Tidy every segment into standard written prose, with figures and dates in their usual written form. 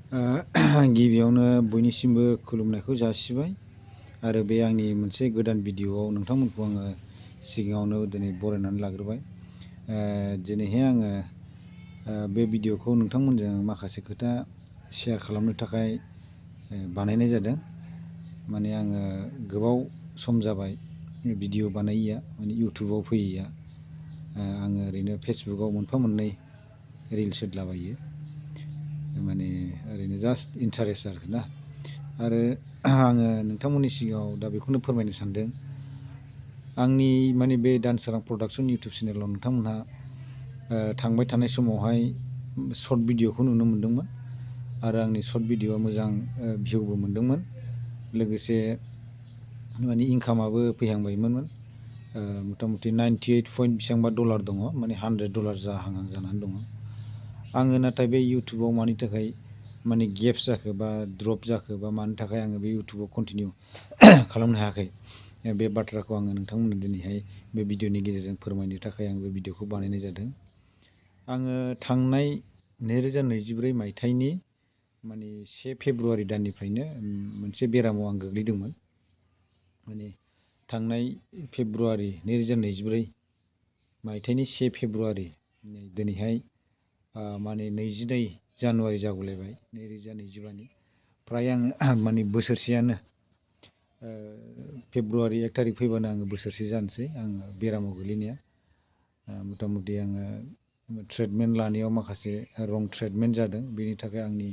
गिबियावनो बयनिसिमबो खुलुमनायखौ जासिबाय आरो बे आंनि मोनसे गोदान भिडिअआव नोंथांमोनखौ आङो सिगाङावनो दिनै बरायनानै लाग्रोबाय। दिनैहाय आङो बे भिडिअखौ नोंथांमोनजों माखासे खोथा शेयार खालामनो थाखाय बानायनाय जादों। माने आङो गोबाव सम जाबाय भिडिअ बानायिया, माने इउटुबाव फैयिया। आङो ओरैनो फेसबुकाव मोनफा मोननै रिल्स होदलाबायो, माने ओरैनो जास्ट इन्टारेस्ट आरोना। आरो आङो नोंथांमोननि सिगाङाव दा बेखौनो फोरमायनो सानदों। आंनि माने बे दानसोरां प्रडाक्सन इउटुब चेनेलाव नोंथांमोनहा थांबाय थानाय समावहाय शर्ट भिडिअखौ नुनो मोन्दोंमोन आरो आंनि शर्ट भिडिअआ मोजां भिउबो मोन्दोंमोन, लोगोसे माने इनकामाबो फैहांबायमोन। मथा मथि 98 पइन्ट बेसेबांबा डलार दङ, माने $100 जाहां जानानै दङ। आङो नाथाय बे इउटुबाव मानि थाखाय माने गेप्स जाखो बा ड्रप जाखो बा मानि थाखाय आङो बे इउटुबाव कन्टिनिउ खालामनो हायाखै, बे बाथ्राखौ आङो नोंथांमोननो दिनैहाय बे भिडिअनि गेजेरजों फोरमायनो थाखाय आं बे भिडिअखौ बानायनाय जादों। आङो थांनाय 2024 मायथाइनि माने 1 फेब्रुआरि दाननिफ्रायनो मोनसे बेरामाव आं गोग्लैदोंमोन। माने थांनाय फेब्रुआरि 2024 मायथाइनि 1 फेब्रुआरि, दिनैहाय माने 22 जानुवारि जागुलायबाय 2025नि। फ्राय आङो माने बोसोरसेयानो, फेब्रुआरि 1 थारिख फैबानो आङो बोसोरसे जानोसै आङो बेरामाव गोग्लैनाया। मथा मथि आङो ट्रिटमेन्ट लानायाव माखासे रं ट्रिटमेन्ट जादों, बेनि थाखाय आंनि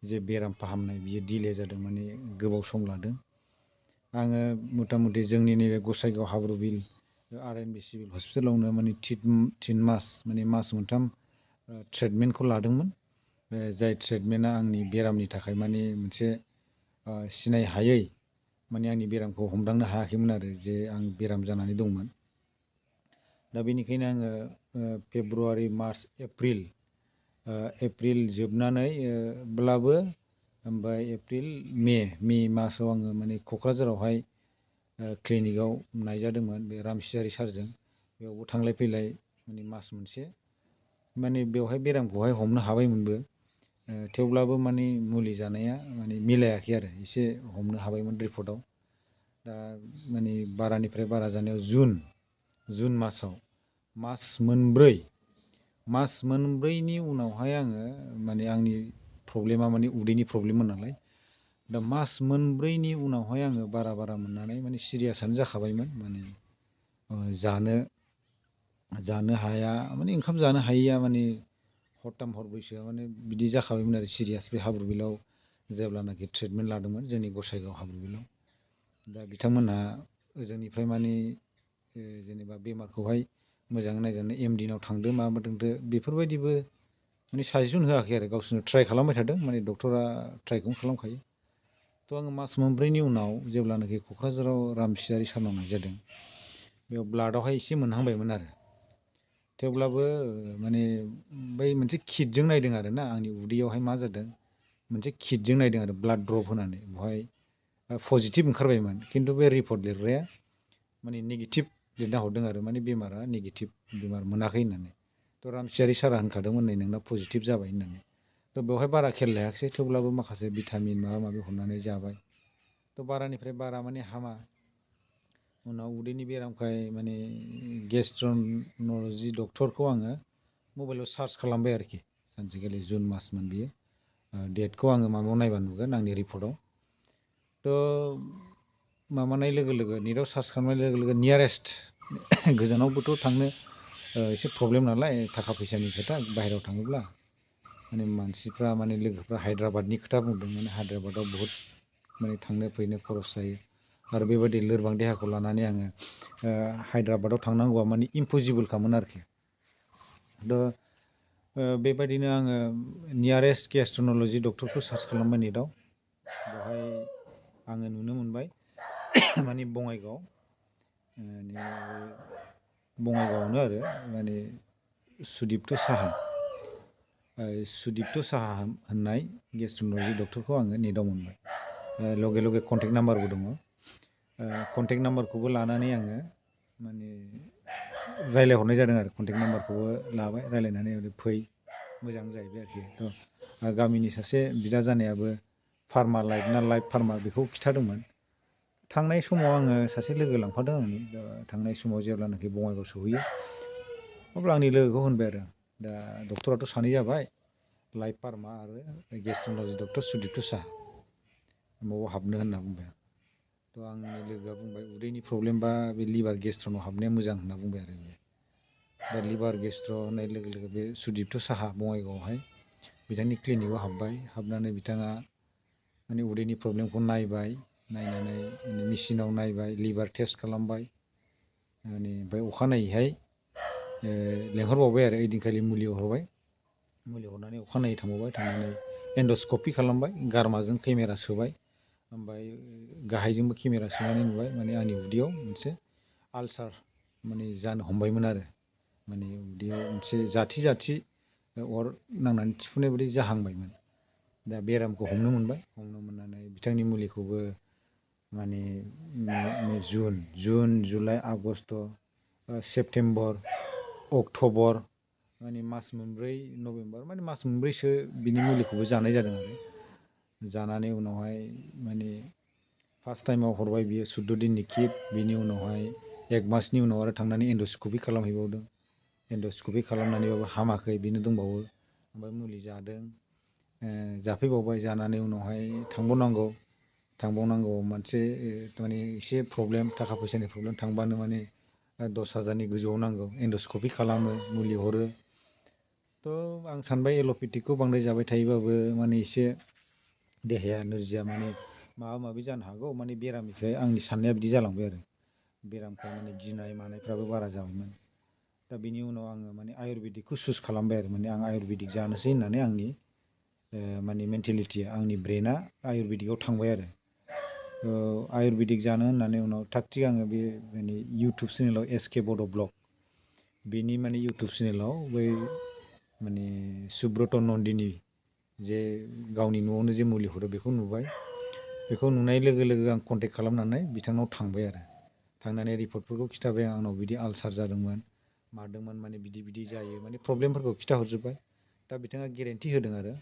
जे बेराम फाहामनाय बियो डिले जादों, माने गोबाव सम लादों। आङो मथा मथि जोंनि नैबे गसाइगाव हाब्रुबिल RNB सिभिल हस्पिटालावनो माने 3 मास, माने मास मोनथाम ट्रिटमेन्टखौ लादोंमोन। जाय ट्रिटमेन्टआ आंनि बेरामनि थाखाय माने मोनसे सिनाय हायै, माने आंनि बेरामखौ हमदांनो हायाखैमोन आरो जे आं बेराम जानानै दंमोन। दा बेनिखायनो आङो फेब्रुआरि, मार्च, एप्रिल जोबनानैब्लाबो, ओमफ्राय एप्रिल, मे मासाव आङो माने क'क्राझारावहाय क्लिनिकआव नायजादोंमोन बे रामसियारि सारजों। बेयावबो थांलाय फैलाय माने मास मोनसे, माने बेवहाय बेरामखौहाय हमनो हाबायमोनबो, थेवब्लाबो माने मुलि जानाया माने मिलायाखै आरो, एसे हमनो हाबायमोन रिपर्टआव। दा माने बारानिफ्राय बारा जानायाव जुन मासाव मास मोनब्रैनि उनावहाय आङो माने आंनि प्रब्लेमा माने उदैनि प्रब्लेममोन नालाय, दा मास मोनब्रैनि उनावहाय आङो बारा मोननानै माने सिरियासआनो जाखाबायमोन। माने जानो हाया, माने ओंखाम जानो हायैया, माने हरथाम हरब्रैसोआ माने बिदि जाखाबायमोन आरो सिरियास। बे हाब्रुबिलाव जेब्लानाखि ट्रिटमेन्ट लादोंमोन जोंनि गसाइगाव हाब्रुबिलाव। दा बिथांमोनहा ओजोंनिफ्राय माने जेनेबा बेमारखौहाय मोजाङै नायजानो MD नाव थांदो माबादोंदो बेफोरबायदिबो माने साजेसन होआखै आरो, गावसोरनो ट्राइ खालामबाय थादों, माने डक्टरा ट्राइखौनो खालामखायो। थ' आङो मास मोनब्रैनि उनाव जेब्लानाखि क'क्राझाराव रामसियारि सारनाव नायजादों, बेयाव ब्लाडआवहाय एसे मोनहांबायमोन आरो, थेवब्लाबो माने बै मोनसे किटजों नायदों आरो ना, आंनि उदैयावहाय मा जादों मोनसे किटजों नायदों आरो, ब्लाड ड्रप होनानै बेवहाय पजिटिभ ओंखारबायमोन, खिन्थु बे रिपर्ट लिरग्राया माने नेगेटिभ लिरना हरदों आरो, माने बेमारा नेगेटिभ, बेमार मोनाखै होननानै। थ' रामसियारि सारा होनखादोंमोन नै नोंना पजिटिभ जाबाय होननानै। थ' बेवहाय बारा खेल लायाखिसै, थेवब्लाबो माखासे भिटामिन माबा माबि हरनानै जाबाय। थ' बारानिफ्राय बारा माने हामा। उनाव उदैनि बेरामखाय माने गेस्ट्र'न्टर'लजि डक्टरखौ आङो मबाइलाव सार्च खालामबाय आरोखि, सानसेखालि जुन मासमोन बियो। डेटखौ आङो माबायाव नायबा नुगोन आंनि रिपर्टआव। थ' माबानाय लोगो लोगो नेटआव सार्च खालामनाय लोगो लोगो नियारेस्ट, गोजानावबोथ' थांनो एसे प्रब्लेम नालाय, थाखा फैसानि खोथा बाहेरायाव थाङोब्ला, माने मानसिफ्रा माने लोगोफ्रा हायद्राबादनि खोथा बुंदों। माने हायद्राबादाव बहुद माने थांनो फैनो खरस जायो, आरो बेबायदि लोरबां देहाखौ लानानै आङो हायद्राबादाव थांनांगौआ माने इम्पसिबोलखामोन आरोखि। दा बेबायदिनो आङो नियारेस्ट गेस्ट्र'न्टर'लजि डक्टरखौ सार्च खालामबाय नेटआव। बेवहाय आङो नुनो मोनबाय माने बङाइगावआवनो आरो, माने सुदिप्त साहा होननाय गेस्ट्र'न्टर'लजि डक्टरखौ आङो नेटआव मोनबाय। लगे लगे कन्टेक्ट नाम्बारबो दङ। कन्टेक्ट नाम्बारखौबो लानानै आङो माने रायज्लायहरनाय जादों आरो, कन्टेक्ट नाम्बारखौबो लाबाय, रायज्लायनानै फै, मोजां जाहैबाय आरोखि। थ' गामिनि सासे बिदा जानायाबो फार्मा लाइफ ना लाइफ फार्मा बेखौ खिथादोंमोन। थांनाय समाव आङो सासे लोगो लांफादों आंनि थांनाय समाव जेब्लानाखि बङाइगाव सहैयो अब्ला आंनि लोगोखौ होनबाय आरो दा डक्टराथ' सानै जाबाय लाइफ फार्मा आरो गेस्ट्र'न्टल'जि डक्टर सुदिप्त साहा बबाव हाबनो होनना बुंबाय। थ' आंनि लोगोआ बुंबाय उदैनि प्रब्लेम बा बे लिभार गेस्ट्र'नाव हाबनाया मोजां होनना बुंबाय आरो बियो। दा लिभार गेस्ट्र' होननाय लोगो लोगो बे सुदिप्त साहा बङाइगावआवहाय बिथांनि क्लिनिकआव हाबबाय। हाबनानै बिथाङा माने उदैनि प्रब्लेमखौ नायबाय, नायनानै मेसिनाव नायबाय, लिभार टेस्ट खालामबाय, माने ओमफ्राय अखानायैहाय लेंहरबावबाय आरो ओइदिनखालि मुलि हरबाय। मुलि हरनानै अखानायै थांबावबाय, थांनानै एन्डस्कपि खालामबाय, गारमाजों केमेरा सोबाय, ओमफ्राय गाहायजोंबो केमेरा सोनानै नुबाय माने आंनि उदैयाव मोनसे आलसार माने जानो हमबायमोन आरो माने उदैयाव मोनसे जाथि जाथि अर नांनानै थिफुनाय बायदि जाहांबायमोन। दा बेरामखौ हमनो मोनबाय। हमनो मोननानै बिथांनि मुलिखौबो माने जुन, जुलाइ, आगष्ट, सेप्तेम्बर, अक्ट'बर माने मास मोनब्रै, नभेम्बर माने मास मोनब्रैसो बिनि मुलिखौबो जानाय जादों आरो जानानै उनावहाय माने फार्स्ट टाइमाव हरबाय बियो 14 दिननि किट, बिनि उनावहाय 1 मासनि उनाव आरो थांनानै एन्डस्कपि खालामहैबावदों। एन्डस्कपि खालामनानैबाबो हामाखै, बेनो दंबावो। ओमफ्राय मुलि जादों, जाफैबावबाय, जानानै उनावहाय थांबावनांगौ मोनसे माने एसे प्रब्लेम, थाखा फैसानि प्रब्लेम, थांबानो माने 10,000नि गोजौआव नांगौ। एन्डस्कपि खालामो, मुलि हरो। थ' आं सानबाय एल'पेथिकखौ बांद्राय जाबाय थायोबाबो माने एसे देहाया नोरजिया माने माबा माबि जानो हागौ माने बेरामनिफ्राय आंनि साननाया बिदि जालांबाय आरो बेरामखौ माने गिनाय मानायफ्राबो बारा जाबायमोन। दा बिनि उनाव आङो माने आयुर्वेदिकखौ चुज खालामबाय आरो माने आं आयुर्वेदिक जानोसै होननानै आंनि माने मेन्टेलिटिया, आंनि ब्रेना आयुर्वेदिकआव थांबाय आरो आयुर्वेदिक जानो होननानै उनाव थाग थिग आङो बे माने इउटुब चेनेलाव एसके बड' ब्लग बेनि माने इउटुब चेनेलाव बै माने सुब्रत नन्दिनि जे गावनि न'आवनो जे मुलि हरो बेखौ नुबाय। बेखौ नुनाय लोगो लोगो आं कन्टेक्ट खालामनानै बिथांनाव थांबाय आरो थांनानै रिपर्टफोरखौ खिथाबाय। आंनाव बिदि आलसार जादोंमोन, मादोंमोन, माने बिदि बिदि जायो माने प्रब्लेमफोरखौ खिथाहरजोब्बाय। दा बिथाङा गेरेन्टि होदों आरो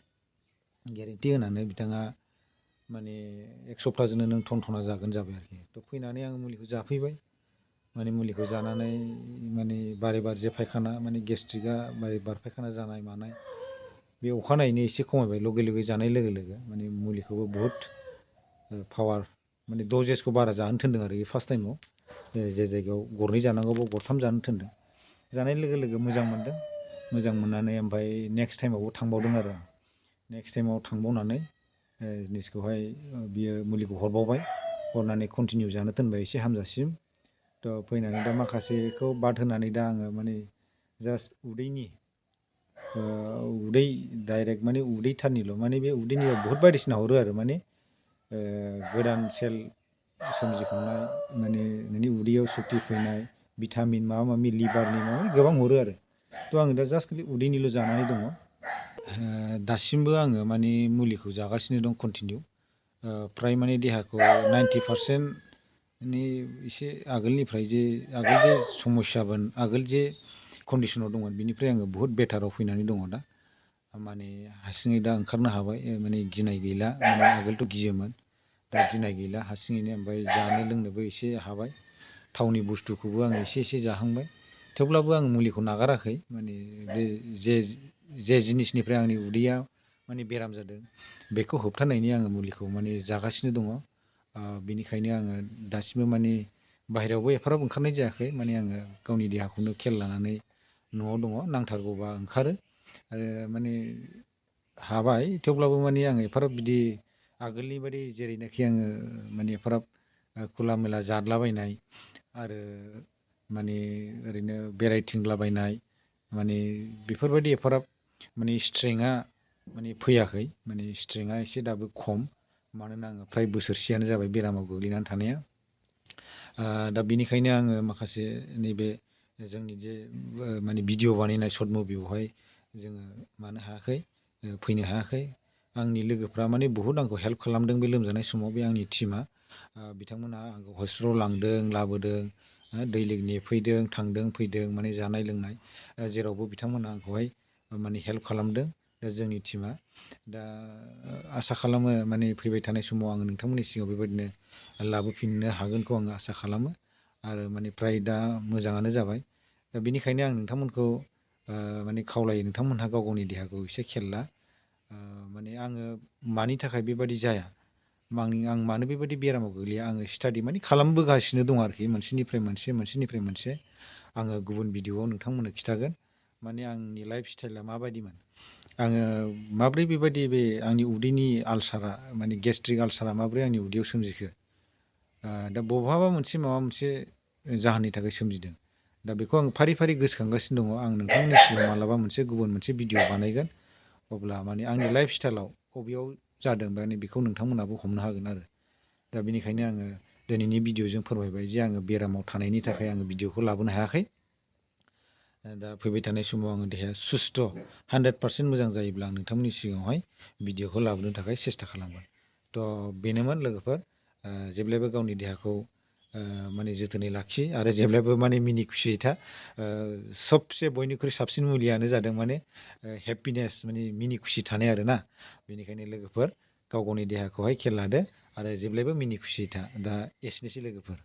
गेरेन्टि होनानै बिथाङा माने 1 सप्ताहजोंनो नों थनथना जागोन जाबाय आरोखि। थ' फैनानै आङो मुलिखौ जाफैबाय। माने मुलिखौ जानानै माने बारे बारे जे फायखाना माने गेस्ट्रिकआ बारे बारे फायखाना जानाय मानाय बे अखानायैनो एसे खमायबाय लगे लगे जानाय लोगो लोगो। माने मुलिखौबो बहुद पावार माने दजेसखौ बारा जानो थिनदों आरो फार्स्ट टाइमाव जे जायगायाव 2 जानांगौ बाव 3 जानो थिनदों। जानाय लोगो लोगो मोजां मोनदों। मोजां मोननानै ओमफ्राय नेक्स्ट टाइमावबो थांबावदों आरो नेक्स्ट टाइमाव थांबावनानै जिनिसखौहाय बियो मुलिखौ हरबावबाय। हरनानै कन्टिनिउ जानो थिनबाय एसे हामजासिम। थ' फैनानै दा माखासेखौ बाद होनानै दा आङो माने जास्ट उदै डाइरेक्ट माने उदैथारनिल' माने बे उदैनिल' बहुद बायदिसिना हरो आरो माने गोदान सेल सोमजिखांनाय माने नोंनि उदैयाव सक्ति फैनाय, भिटामिन माबा माबि लिभारनि माबा गोबां हरो आरो। थ' आङो दा जास्ट उदैनिल' जानानै दङ। दासिमबो आङो माने मुलिखौ जागासिनो दं कन्टिनिउ। फ्राय माने देहाखौ 90% माने एसे आगोल जे समस्यामोन, आगोल जे कन्डिसनाव दंमोन बिनिफ्राय आङो बुहुत बेटाराव फैनानै दङ दा। माने हारसिङै दा ओंखारनो हाबाय, माने गिनाय गैला। माने आगोलथ' गियोमोन, दा गिनाय गैला हारसिङैनो। ओमफ्राय जानो लोंनोबो एसे हाबाय, थावनि बुस्थुखौबो आङो एसे एसे जाहांबाय। थेवब्लाबो आं मुलिखौ नागाराखै। माने बे जे जिनिसनिफ्राय आंनि उदैया माने बेराम जादों बेखौ होबथानायनि आङो मुलिखौ माने जागासिनो दङ। बेनिखायनो आङो दासिमबो माने बाहेरायावबो एफाराब ओंखारनाय जायाखै। माने आङो गावनि देहाखौनो खेल लानानै न'आव दङ, नांथारगौबा ओंखारो आरो माने हाबाय। थेवब्लाबो माने आं एफाराब बिदि आगोलनि बायदि जेरैनाखि आङो माने एफाराब खुला मेला जादलाबायनाय आरो माने ओरैनो बेरायथिंलाबायनाय माने बेफोरबायदि एफाराब माने स्ट्रेंथआ माने फैयाखै। माने स्ट्रेंथआ एसे दाबो खम। मानोना आङो फ्राय बोसोरसेयानो जाबाय बेरामाव गोग्लैनानै थानाया। दा बिनिखायनो आङो माखासे नैबे जोंनि जे माने भिडिअ बानायनाय सर्ट मुभियावहाय जोङो मानो हायाखै, फैनो हायाखै। आंनि लोगोफ्रा माने बहुद आंखौ हेल्प खालामदों बे लोमजानाय समाव। बे आंनि टिमा बिथांमोनहा आंखौ हस्पिटालाव लांदों, लाबोदों, दैलिग नेफैदों, थांदों फैदों, माने जानाय लोंनाय जेरावबो बिथांमोनहा आंखौहाय माने हेल्प खालामदों। दा जोंनि टिमा दा आसा खालामो माने फैबाय थानाय समाव आङो नोंथांमोननि सिगाङाव बेबायदिनो लाबोफिननो हागोनखौ आङो आसा खालामो आरो माने फ्राय दा मोजाङानो जाबाय। दा बेनिखायनो आं नोंथांमोनखौ माने खावलायो नोंथांमोनहा गाव गावनि देहाखौ एसे खेल ला। माने आङो मानि थाखाय बेबादि जाया आं मानो बेबायदि बेरामाव गोग्लैया आङो स्टाडि माने खालामबोगासिनो दं आरोखि मोनसेनिफ्राय मोनसे आङो गुबुन भिडिअआव नोंथांमोननो खिन्थागोन माने आंनि लाइफ स्टाइला माबायदिमोन आङो माब्रै बेबायदि बे आंनि उदैनि आलसारा माने गेस्ट्रिक आलसारा माब्रै आंनि उदैयाव सोमजिखो दा बबहाबा माबा मोनसे जाहोननि थाखाय सोमजिदों। दा बेखौ आं फारि फारि गोसोखांगासिनो दङ। आं नोंथांमोननि सिगाङाव मालाबा गुबुन मोनसे भिडिअ बानायगोन अब्ला माने आंनि लाइफ स्टाइलाव बबेयाव जादों माने बेखौ नोंथांमोनाबो हमनो हागोन आरो। दा बेनिखायनो आङो दिनैनि भिडिअजों फोरमायबाय जे आङो बेरामाव थानायनि थाखाय आङो भिडिअखौ लाबोनो हायाखै। दा फैबाय थानाय समाव आङो देहाया सुस्थ' 100% मोजां जायोब्ला आं नोंथांमोननि सिगाङावहाय भिडिअखौ लाबोनो थाखाय सेस्था खालामगोन। थ' बेनोमोन लोगोफोर जेब्लायबो गावनि देहाखौ माने जोथोनै लाखि आरो जेब्लायबो माने मिनि खुसियै था। सबसे बयनिख्रुइ साबसिन मुलियानो जादों माने हेपिनेस माने मिनि खुसि थानाय आरोना। बेनिखायनो लोगोफोर गाव गावनि देहाखौहाय खेल लादो आरो जेब्लायबो मिनि खुसियै था। दा एसेनोसै लोगोफोर।